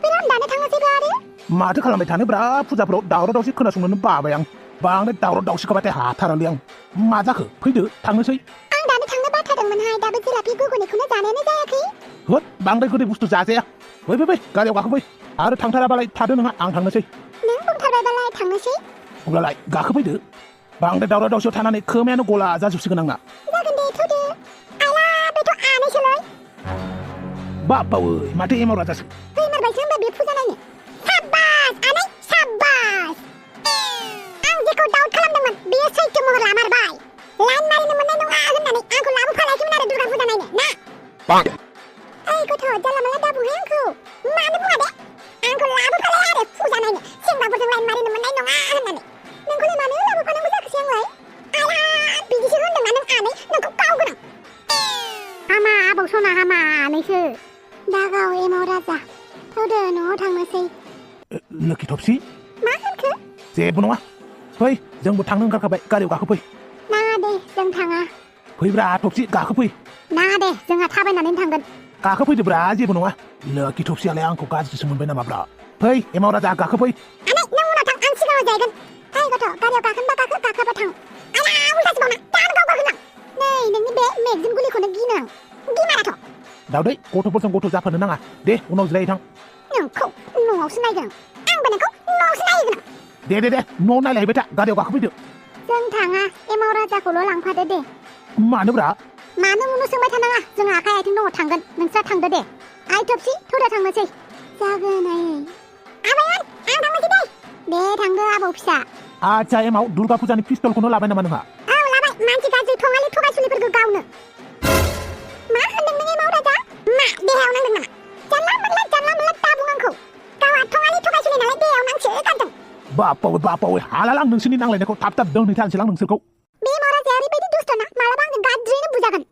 बेराम दानो थांनोसैब्रा आरो माथो खालामबाय थानोब्रा फुजाफोराव दावराव दावसि खोनासंनोनो बाबाय आं बांद्राय दावराव दावसिखौबाथाय हाथारालै आं मा जाखो फैदो थांनोसै आं दानो थांनो बाथारदोंमोनहाय दाबो जिलाफि गुगुनिखौनो जानायानो जायाखै होद बांद्राय गोदै बुस्थु जाजाया फै गारियाव गाखोफै आरो थांथाराबालाय थादो नोंहा आं थांनोसै नों बुंथारबायबालाय थांनोसै अब्लालाय गाखोफैदो बांद्राय दावराव दावसियाव थानानै खोमायानो गला जाजोबसिगोन आंना जागोन दे थौदो आला बेथ' आनैसोलै बाबावै माथो एमावराजासो फैमारबायसो होनबा बे फुजा नायनो साब्बास आनै साब्बास आं जेखौ दाउट खालामदोंमोन बेयो सैथो महर लामारबाय लाइन मारिनो मोननाय नङा होननानै आंखौ लाबोफालायाखैमोन आरो दुर्गा फुजा नायनो ना ओइ गथ' जानला मोनला दाबुंहाय आंखौ मानो बुङा दे आंखौ लाबोफालाया आरो फुजा नायनो सेंग्राफोरजों लाइन मारिनो मोननाय नङा होननानै नोंखौलाय मानो लाबोफानांगौ जाखोसै आंलाय आला बिदिसो होनदों ना नों आनै नोंखौ गावगोन हामा आबौ सना हामा आनैसो दागाव एमावराजा थौदो न'आव थांनोसै लोखि थबसि मा होनखो जेबो नङा फै जोंबो थांनो ओंखारखाबाय गारियाव गाखोफै नाङा दे जों थाङा फैब्रा थबसि गाखोफै नाङा दे जोंहा थाबायनानै थांगोन गाखोफैदोब्रा जेबो नङा लोखि थबसियालाय आंखौ गाज्रिसो मोनबाय नामाब्रा फै एमावराजा गाखोफै आनै नों उनाव थां आं सिगाङाव जाहैगोन ओइ गथ' गारियाव गाखोनबा गाखोबा थां आला उल्थासो बावना दानो गाव गाखोनां नै नोंनि बे मेगजिन गुलिखौनो गिनो आं गिमाराथ' दावदै गथ'फोरजों गथ' जाफानो नाङा दे उनाव जिरायथां नोंखौ न'आवसो नायगोन आंबो नोंखौ न'आवसो नायगोन दे न'आव नायलायबाय था गारियाव गाखोफैदो जों थाङा एमावराजाखौल' लांफादो दे मानोब्रा मानो उनाव सोंबाय थानाङा जोंहा आखाइ आथिं दङ थांगोन नोंस्रा थांदो दे आइ थबसि थौदो थांनोसै जागोन आबैमोन आं थांनोसै दे थांदो आबौ फिसा आच्छा एमाव दुर्गा फुजानि पिस्तलखौनो लाबाय नामा नोंहा औ लाबाय मानसि गाज्रि थङालि थगायसुलिफोरखौ गावनो मा होनदों नों एमावराजा मा देहायाव नांदों नामा जानला मोनला दाबुं आंखौ गावहा थङालि थगायसुलि नालाय देहायाव नांसो गारदों बापावै हालालां नोंसोरनि नांलायनायखौ थाब दोनहैथारनोसैलां नोंसोरखौ बे एमावराजाया ओरैबायदि दुस्थ'ना मालाबा आंजों गाज्रियैनो बुजागोन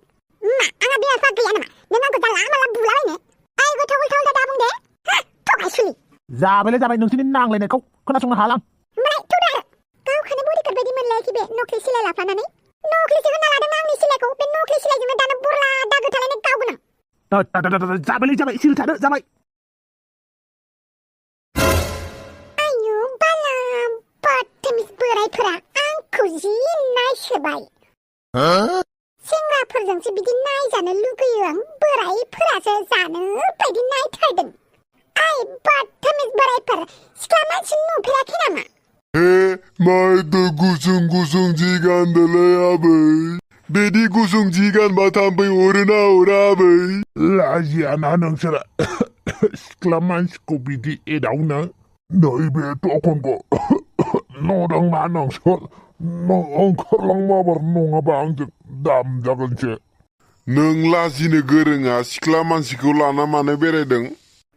मा आंहा बिमा बिफा गैया नामा नों आंखौ जानला मोनला बुलाबायनो ओइ गथ' उल्था दाबुं दे थगायसुलि जाबाय नोंसोरनि नांलायनायखौ खोनासंनो हालां होमबालाय थौदो आरो गावखौनो बडिगार्ड बायदि मोनलायाखै बे नख्लि सिलाय लाफानानै नख्लिसो होना लादों आंनि सिलायखौ बे नख्लि सिलायजोंनो दानो बुरला दागो थालायनाय गावगोन जाबाय सिरि थादो जाबाय आयु बालाम बदतमिज बोरायफोरा आंखौ जि नायसोबाय सेंग्राफोरजोंसो बिदि नायजानो लुगैयो आं बोरायफोरासो जानो बायदि नायथारदों ओइ बदतमिज बोरायफोर सिख्ला मानसि नुफेराखै नामा माथो गुसुं जि गानदोंलै आबै बिदि गुसुं जि गानबा थाम्फै अरोना अरा आबै लाजियाना नोंसोरो सिख्ला मानसिखौ बिदि एदावनो नैबे दखानखौ नुदोंना नोंसोर नों ओंखारलां माबार नङाबा आंजों दाम जागोनसो नों लाजिनो गोरोङा सिख्ला मानसिखौ लाना मानो बेरायदों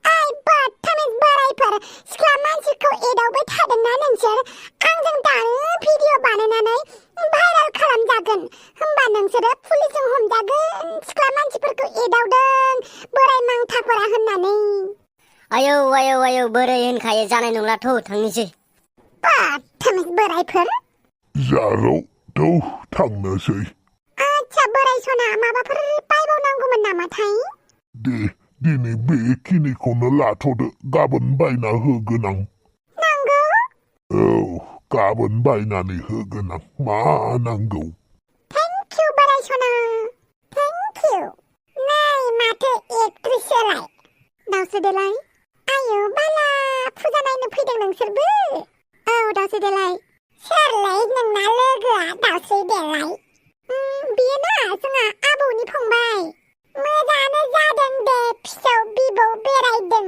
ओइ बदतमिज बोरायफोर सिख्ला मानसिखौ एदावबाय थादोंना नोंसोर आंजों दानो भिडिअ बानायनानै भाइरेल खालामजागोन होमबा नोंसोरो पुलिसजों हमजागोन सिख्ला मानसिफोरखौ एदावदों बोराय मांथाफोरा होननानै आयौ बोराय होनखायो जानाय नंलाथ' थांनोसै बदतमिज बोरायफोर जागौ थौ थांनोसै आच्छा बोराय सना माबाफोर बायबावनांगौमोन नामाथाय दिनै बेखिनिखौनो लाथ'दो गाबोन बायना होगोन आं नांगौ औ गाबोन बायनानै होगोन आं मा नांगौ थेंक इउ बोराय सना थेंक इउ नै माथो एक्ट्रिसलाय दावसोदेलाय आयौ बाला फुजा नायनो फैदों नोंसोरबो औ दावसोदेलाय सोरलाय नोंना लोगोआ दावसोदेलाय बेयो ना जोंहा आबौनि फंबाय मोजाङानो जादों दे फिसौ बिबौ बेरायदों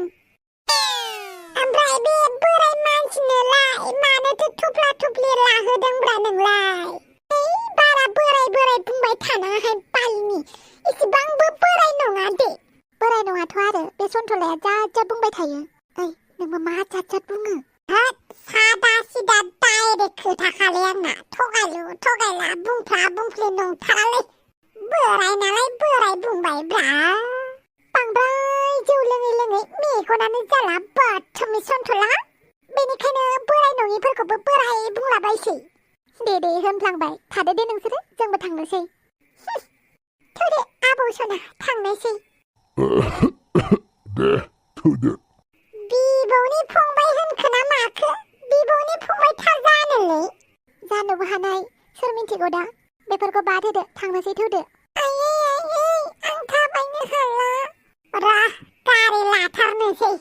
ओमफ्राय बे बोराय मानसिनोलाय मानोथो थुफ्ला थुफ्लि लाहोदोंब्रा नोंलाय बारा बोराय बुंबाय थानाहाय बालिनि इसेबांबो बोराय नङा दे बोराय नङाथ' आरो बे सन्थलाया जा बुंबाय थायो ओइ नोंबो मा जात बुङो होद सादा सिदा डाइरेक्ट खोथाखालै आंना थगायला बुंफ्ला नंथारालै बोराय नालाय बोराय बुंबाय ब्रा बांद्राय जौ लोङै मेगनानो जाला बदतमिज सन्थला बेनिखायनो बोराय नङिफोरखौबो बोराय बुंलाबायसै दे होनफ्लांबाय थादो दे नोंसोरो जोंबो थांनोसै थौदो आबौ सना थांनोसै दे थौदो बे बिबौनि फंबाय होनखोना माखो बिबौनि फंबायथार जानोलै जानोबो हानाय सोर मिथिगौ दा बेफोरखौ बाद होदो थांनोसै थौदो आं थाबायनो हाला र गारि लाथारनोसै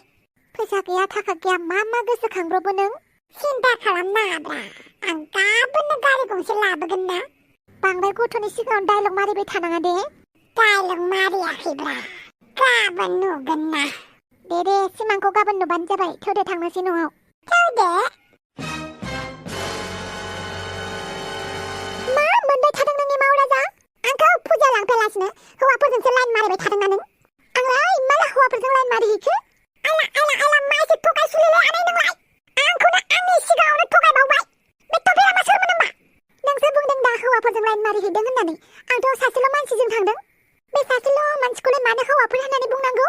फैसा गैया थाखा गैया मा गोसोखांब्रबो नों सिन्था खालामनाङाब्रा आं गाबोननो गारि गंसे लाबोगोन ना बांद्राय गथ'नि सिगाङाव डायलग मारिबाय थानाङा दे डायलग मारियाखैब्रा गाबोन नुगोन ना दे सिमांखौ गाबोन नुबानो जाबाय थौदो थांनोसै न'आव थौदो मा मोनबाय थादों नोंनि मावराजा आंखौ फुजा लांफैलासिनो हौवाफोरजोंसो लाइन मारिबाय थादोंना नों आंलाय माला हौवाफोरजों लाइन मारिहैखो आला मासे थगायसुलिलै आनै नोंलाय आंखौनो आंनि सिगाङावनो थगायबावबाय बे थफेरा मा सोरमोन होमबा नोंसो बुंदों दा हौवाफोरजों लाइन मारिहैदों होननानै आंथ' सासेल' मानसिजों थांदों बे सासेल' मानसिखौलाय मानो हौवाफोर होननानै बुंनांगौ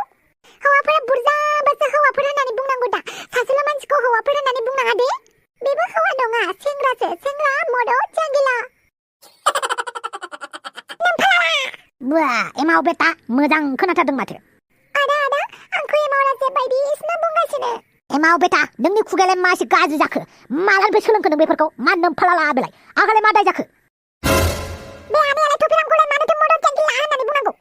हौवाफोरा बुरजाबासो हौवाफोर होननानै बुंनांगौ दा सासेल' मानसिखौ हौवाफोर होननानै बुंनाङा दे बेबो हौवा नङा सेंग्रासो सेंग्रा मदद जांगिला बुआ एमाव बेटा मोजां खोनाथारदों माथो आदा आंखौ एमावराजे बायदिसिना बुंगासिनो एमाव बेटा नोंनि खुगायालाय मासे गाज्रि जाखो मालानिफ्राय सोलोंखो नों बेफोरखौ मा नोमफाला बेलाय आंहालाय मा दाय जाखो बे आनैयालाय थफेरामखौलाय मानोथो मदद जांगिला होननानै बुंनांगौ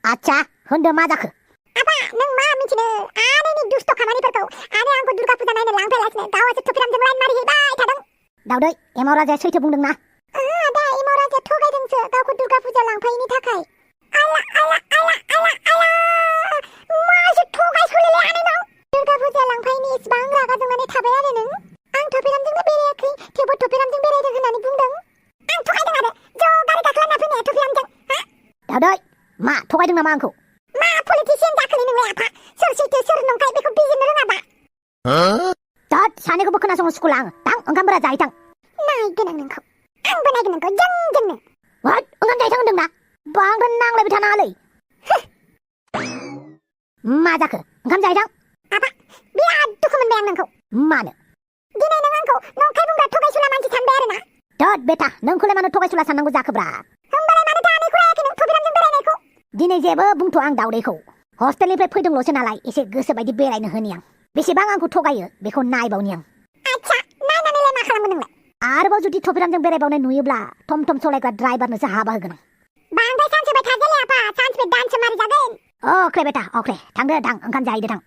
आच्छा होनदो मा जाखो आबा नों मा मिथिनो आनैनि दुष्ट खामानिफोरखौ आनै आंखौ दुर्गा फुजा नायनो लांफैलासिनो गावहासो थफेरामजों लाइन मारिहैबाय थादों दावदै एमाव राजाया सैथो बुंदोंना आदा एमावराजाया थगायदोंसो गावखौ दुर्गा फुजा लांफैयैनि थाखाय मासे थगायसुलिलै आनैनाव दुर्गा फुजा लांफैयैनि इसिबां रागा जोंनानै थाबाय आरो नों आं थफेरामजोंनो बेरायाखै थेवबो थफेरामजों बेरायदों होननानै बुंदों आं थगायदों आरो ज' गारि गाखोलायना फैनाया थफेरामजों दावदै मा थगायदों नामा आंखौ मा पलिटिसियान जाखोलै नोंलाय आफा सोर सैथो सोर नंखाय बेखौ बिजिरनो रोङाबा दाद सानैखौबो खोनासङो स्कुला आङो थां ओंखामफोरा जाहैथां नायगोन आं नोंखौ आंबो नायगोन नोंखौ जोंनो वाट ओंखाम जाहैथां होनदोंना बांद्राय नांलायबाय थानाङालै मा जाखो ओंखाम जाहैथां आफा बिराद दुखु मोनबाय आं नोंखौ मानो दिनै नों आंखौ नंखाय बुंग्रा थगायसुला मानसि सानबाय आरोना दाद बेटा नोंखौलाय मानो थगायसुला साननांगौ जाखोब्रा होमबालाय मानो आनैखौ रायाखै नों थफेरामजों बेरायनायखौ दिनै जेबो बुंथ' आं दावदैखौ हस्टेलनिफ्राय फैदोंल'सो नालाय एसे गोसोबायदि बेरायनो होनि आं बेसेबां आंखौ थगायो बेखौ नायबावनि आं आच्छा नायनानैलाय मा खालामगोन नोंलाय आरोबाव जुदि थफेरामजों बेरायबावनाय नुयोब्ला थम थम सलायग्रा ड्राइभारनोसो हाबा होगोन आं बांद्राय सानसोबाय थाजाले आफा सानसोबाय दानसो मारिजागोन अख्रे बेटा अख्रे थांदो थां ओंखाम जाहैदो थां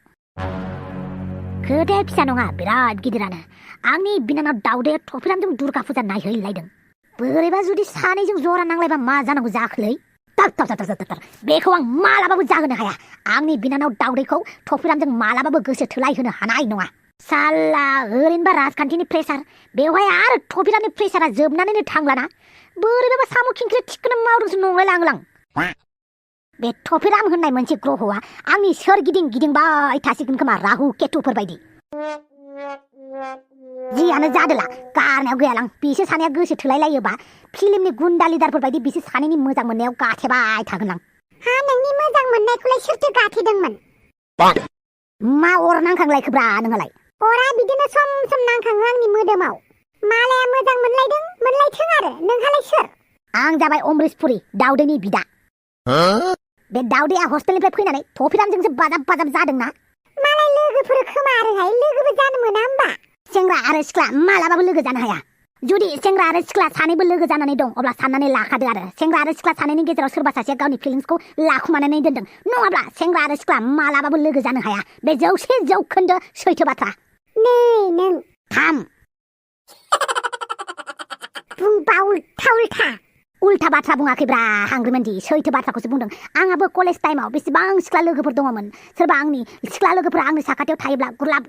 खोथाया फिसा नङा बिराद गिदिरानो आंनि बिनानाव दावदैया थफेरामजों दुर्गा फुजा नायहैलायदों बोरैबा जुदि सानैजों जरा नांलायबा मा जानांगौ जाखोलै बेखौ आं मालाबाबो जाहोनो हाया आंनि बिनानाव दावदैखौ थफेरामजों मालाबाबो गोसो थोलायहोनो हानाय नङा साला ओरैनोबा राजखान्थिनि प्रेसार बेवहाय आरो थफेरामनि प्रेसारा जोबनानैनो थांलाना बोरैबाबा साम' खिंख्रि थिखोनो मावदोंसो नंलायलांलां बे थफेराम होननाय मोनसे ग्रहआ आंनि सोरगिदिं गिदिंबाय थासिगोन खोमा राहु केतुफोर बायदि जियानो जादोला गारनायाव गैयालां बिसोर सानैया गोसो थोलायलायोबा फिल्मनि गुन्दा लिडारफोर बायदि बिसोर सानैनि मोजां मोननायाव गाथेबाय थागोनलां हा नोंनि मोजां मोननायखौलाय सोरथो गाथेदोंमोन मा अर नांखांलायखोब्रा नोंहालाय अरा बिदिनो सम सम नांखाङो आंनि मोदोमाव मालाया मोजां मोनलायदों मोनलायथों आरो नोंहालाय सोर आं जाबाय अमृतपुरी दावदैनि बिदा बे दावदैया हस्टेलनिफ्राय फैनानै थफेरामजोंसो बाजाब जादोंना मालाय लोगोफोर खोमा आरोहाय लोगोबो जानो मोना होमबा सेंग्रा आरो सिख्ला मालाबाबो लोगो जानो हाया जुदि सेंग्रा आरो सिख्ला सानैबो लोगो जानानै दं अब्ला साननानै लाखादो आरो सेंग्रा आरो सिख्ला सानैनि गेजेराव सोरबा सासेया गावनि फिलिंसखौ लाखुमानानै दोनदों नङाब्ला सेंग्रा आरो सिख्ला मालाबाबो लोगो जानो हाया बे 100% सैथो बाथ्रा नै नों थाम बुंबा उल्था बाथ्रा बुङाखैब्रा हांग्रिमोनदि सैथो बाथ्राखौसो बुंदों आंहाबो कलेज टाइमाव बेसेबां सिख्ला लोगोफोर दङमोन सोरबा आंनि सिख्ला लोगोफोरा आंनि साखाथियाव थायोब्ला गुलाब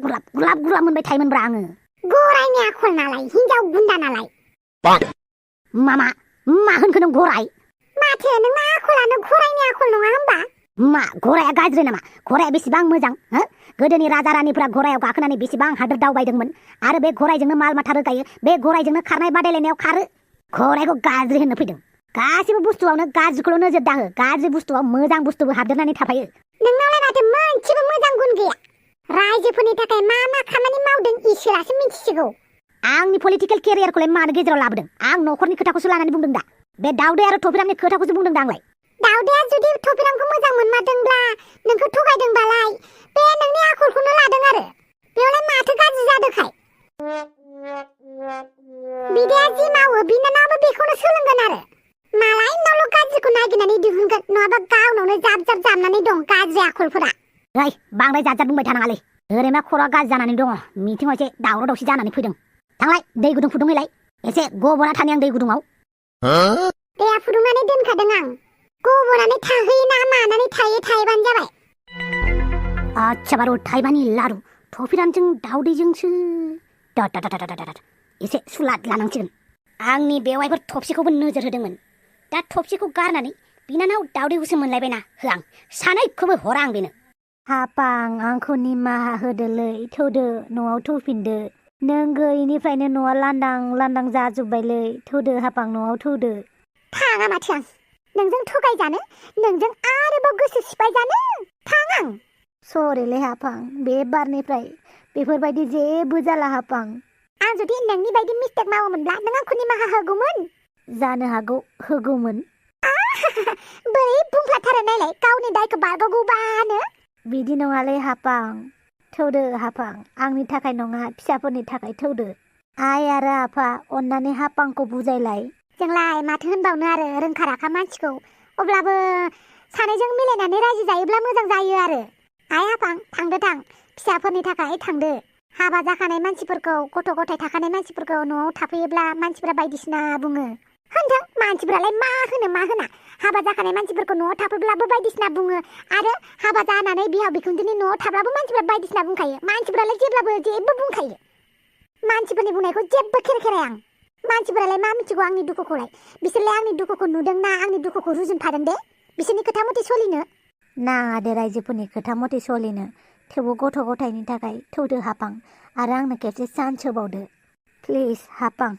मोनबाय थायोमोनब्रा आङो गरायनि आखल नालाय हिनजाव गुन्दा नालाय मा होनखो नों गराय माथो नोंना आखलानो गरायनि आखल नङा होमबा मा गराया गाज्रि नामा गराया बेसेबां मोजां गोदोनि राजा रानिफोरा गरायाव गाखोनानै बेसेबां हादोर दावबायदोंमोन आरो बे गरायजोंनो माल माथा रोगायो बे गरायजोंनो खारनाय बादायलायनायाव खारो गरायखौ गाज्रि होननो फैदों गासिबो बुस्थुआवनो गाज्रिखौल' नोजोर दाहो गाज्रि बुस्थुआव मोजां बुस्थुबो हाबदेरनानै थाफायो नोंनावलाय माथो मोनसेबो मोजां गुन गैया रायजोफोरनि थाखाय मा खामानि मावदों इसोरासो मिथिसिगौ आंनि पलिटिकेल केरियारखौलाय मानो गेजेराव लाबोदों आं न'खरनि खोथाखौसो लानानै बुंदों दा बे दावदै आरो थफेरामनि खोथाखौसो बुंदों दा आंलाय दावदैया जुदि थफेरामखौ मोजां मोनमारदोंब्ला नोंखौ थगायदोंबालाय बे नोंनि आखलखौनो लादों आरो बेयावलाय थाखाय बिदाया जि मावो बिनानावाबो बेखौनो सोलोंगोन आरो मालायनावल' गाज्रिखौ नागिरनानै दिहुनगोन नङाबा गावनावनो जाब जाब जामनानै दं गाज्रि आखलफोरा ओइ बांद्राय जात बुंबाय थानाङालै ओरैमा खर'आ गाज्रि जानानै दङ मिथिङाव एसे दावराव दावसि जानानै फैदों थांलाय दै गुदुं फुदुंहैलाय एसे गब'ना थानि आं दै गुदुङाव दैया फुदुंनानै दोनखादों आं गब'नानै थाहैयो ना मानानै थायो थाहैबानो जाबाय आच्छा बारु थाइबानि लारु थफिरानजों दावदैजोंसो एसे सुलाद लानांसिगोन आंनि बेवाइफोर थबसिखौबो नोजोर होदोंमोन दा थबसिखौ गारनानै बिनानाव दावदैखौसो मोनलायबायना होआं सानैखौबो हरा आं बेनो हापां आंखौ निमाहा होदोलै थौदो न'आव थौफिनदो नों गैयिनिफ्रायनो न'आ लांदां जाजोब्बायलै थौदो हापां न'आव थौदो थाङा माथो आं नोंजों थगायजानो नोंजों आरोबाव गोसो सिफायजानो थां आं सरिलै हापां बे बारनिफ्राय बेफोरबायदि जेबो जाला हापां आं जुदि नोंनि बायदि मिस्टेक मावोमोनब्ला नों आंखौ निमाहा होगौमोन जानो हागौ होगौमोन बोरै बुंफ्लाथारो नायलाय गावनि दायखौ बारग'गौबानो बिदि नङालै हापां थौदो हापां आंनि थाखाय नङा फिसाफोरनि थाखाय थौदो आइ आरो आफा अन्नानै हापांखौ बुजायलाय जोंलाय माथो होनबावनो आरो रोंखा राखा मानसिखौ अब्लाबो सानैजों मिलायनानै रायजो जायोब्ला मोजां जायो आरो आइ हापां थांदो थां फिसाफोरनि थाखाय थांदो हाबा जाखानाय मानसिफोरखौ गथ' गथाय थाखानाय मानसिफोरखौ न'आव थाफैयोब्ला मानसिफोरा बायदिसिना बुङो होनथों मानसिफोरालाय मा होनो मा होना हाबा जाखानाय मानसिफोरखौ न'आव थाफैब्लाबो बायदिसिना बुङो आरो हाबा जानानै बिहाव बिखुनजोनि न'आव थाब्लाबो मानसिफोरा बायदिसिना बुंखायो मानसिफोरालाय जेब्लाबो जेबो बुंखायो मानसिफोरनि बुंनायखौ जेबो खेरखेराय आं मानसिफोरालाय मा मिथिगौ आंनि दुखुखौलाय बिसोरलाय आंनि दुखुखौ नुदोंना आंनि दुखुखौ रुजुनफादों दे बिसोरनि खोथा मथे सोलिनो नाङा दे रायजोफोरनि खोथा मथे सोलिनो थेवबो गथ' गथायनि थाखाय थौदो हापां आरो आंनो खेबसे चान्स होबावदो प्लिज हापां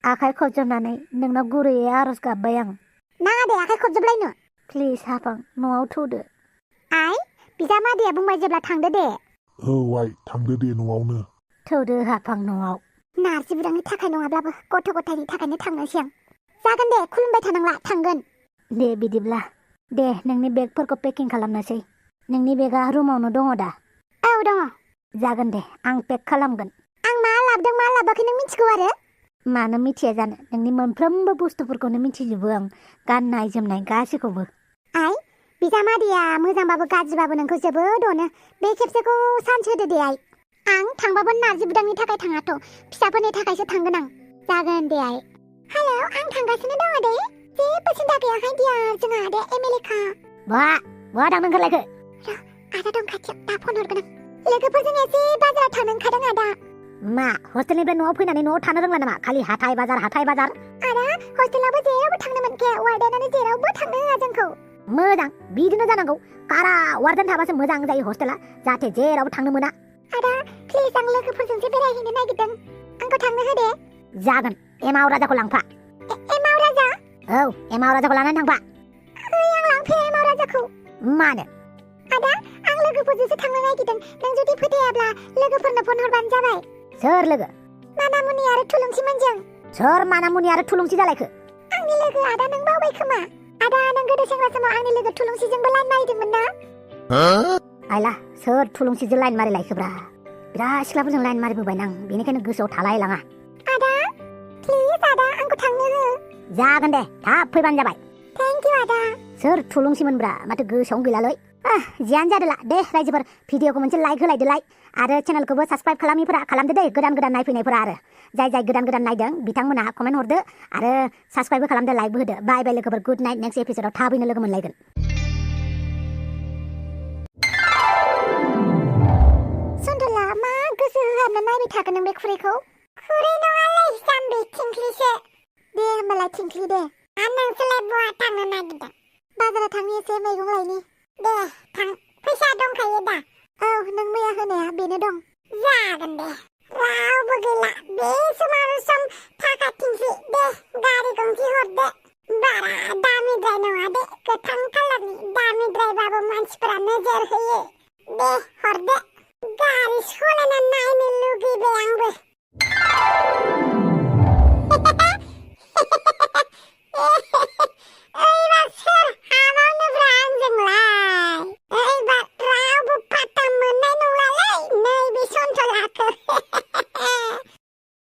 आखाइ खबजबनानै नोंनाव गुरैयै आर'ज गाबबाय आं नाङा दे आखाइ खबजबलायनो प्लिज हापां न'आव थौदो आइ बिजामादैया बुंबाय जेब्ला थांदो दे औ आइ थांदो दे न'आवनो थौदो हापां न'आव नारजि बुदांनि थाखाय नङाब्लाबो गथ' गथायनि थाखायनो थांनोसै आं जागोन दे खुलुमबाय थानांला थांगोन दे बिदिब्ला दे नोंनि बेगफोरखौ पेकिं खालामनोसै नोंनि बेगा रुमावनो दङ दा औ दङ जागोन दे आं पेक खालामगोन आं मा लाबोदों मा लाबोआखै नों मिथिगौ आरो मानो मिथिया जानो नोंनि मोनफ्रोमबो बुस्थुफोरखौनो मिथिजोबो आं गाननाय जोमनाय गासैखौबो आइ बिजामादैया मोजांबाबो गाज्रिबाबो नोंखौ जोबोद अनो बे खेबसेखौ चान्स होदो दे आइ आं थांबाबो नारजि बुदांनि थाखाय थाङाथ' फिसाफोरनि थाखायसो थांगोन आं जागोन दे आइ हेलौ आं थांगासिनो दङ दे जेबो सिन्था गैयाहाय दिया जोंहा आदाया एमएलएखा बहा थांनो ओंखारलायखो आदा दं खाथियाव दा फन हरगोन आं लोगोफोरजों एसे बाजाराव थांनो ओंखारदों आदा मा हस्टेलनिफ्राय न'आव फैनानै न'आव थानो रोंला नामा खालि हाथाय बाजार आदा हस्टेलावबो जेरावबो थांनो मोनखाया वार्डेनानो जेरावबो थांनो होआ जोंखौ मोजां बिदिनो जानांगौ कारा वार्डेन थाबासो मोजां जायो हस्टेला जाहाथे जेरावबो थांनो मोना आदा प्लिज आं लोगोफोरजोंसो बेरायहैनो नागिरदों आंखौ थांनो होदे जागोन एमावराजाखौ लांफा एमावराजा औ एमावराजाखौ लानानै थांफा आं लांफाया एमावराजाखौ मानो आदा आं लोगोफोरजोंसो थांनो नागिरदों नों जुदि फोथायाब्ला लोगोफोरनो फन हरबानो जाबाय सोर लोगो मानामुनि आरो थुलुंसिमोनजों सोर मानामुनि आरो थुलुंसि जालायखो आंनि लोगो आदा नों बावबाय खोमा आदा नों गोदो सेंग्रा समाव आंनि लोगो थुलुंसिजोंबो लाइन मारिदोंमोन ना आइला सोर थुलुंसिजों लाइन मारिलायखोब्रा बिराद सिख्लाफोरजों लाइन मारिबोबाय आं बेनिखायनो गोसोआव थालाय लाङा आदा प्लिज आदा आंखौ थांनो हो जागोन दे थाब फैबानो जाबाय थेंक इउ आदा सोर थुलुंसिमोनब्रा माथो गोसोआवनो गैलालै जियानो जादोला दे रायजोफोर भिडिअखौ मोनसे लाइक होलायदोलाय आरो चेनेलखौबो साबस्क्राइब खालामिफोरा खालामदो दे गोदान नायफैनायफोरा आरो जाय गोदान नायदों बिथांमोनहा कमेन्ट हरदो आरो साबस्क्राइबबो खालामदो लाइकबो होदो बाय बाय लोगोफोर गुड नाइट नेक्स्ट एपिसोडआव थाबैनो लोगो मोनलायगोन सन्दला मा गोसो होहाबना नायबाय थागोन नों बे खुरैखौ खुरै नङालै जाम्बि थिंख्लिसो दे होमबालाय थिंख्लि दे आरो नोंसोरलाय बहा थांनो नागिरदों बाजाराव थांनो एसे मैगं लायनि दे थां फैसा दंखायो दा औ नों मैया होनाया बेनो दं जागोन दे रावबो गैला बे समाव सम थाखा थिंख्लि दे गारि गंसे हरदो बारा दामिद्राय नङा दे गोथां कालारनि दामिद्रायबाबो मानसिफोरा नोजोर होयो दे हरदो गारि सलायना नायनो लुगैबाय आंबो ओइबार सोर हाबावनोब्रा आंजोंलाय ओइबार रावबो पात्ता मोननाय नंलालै नैबे सन्थलाखौ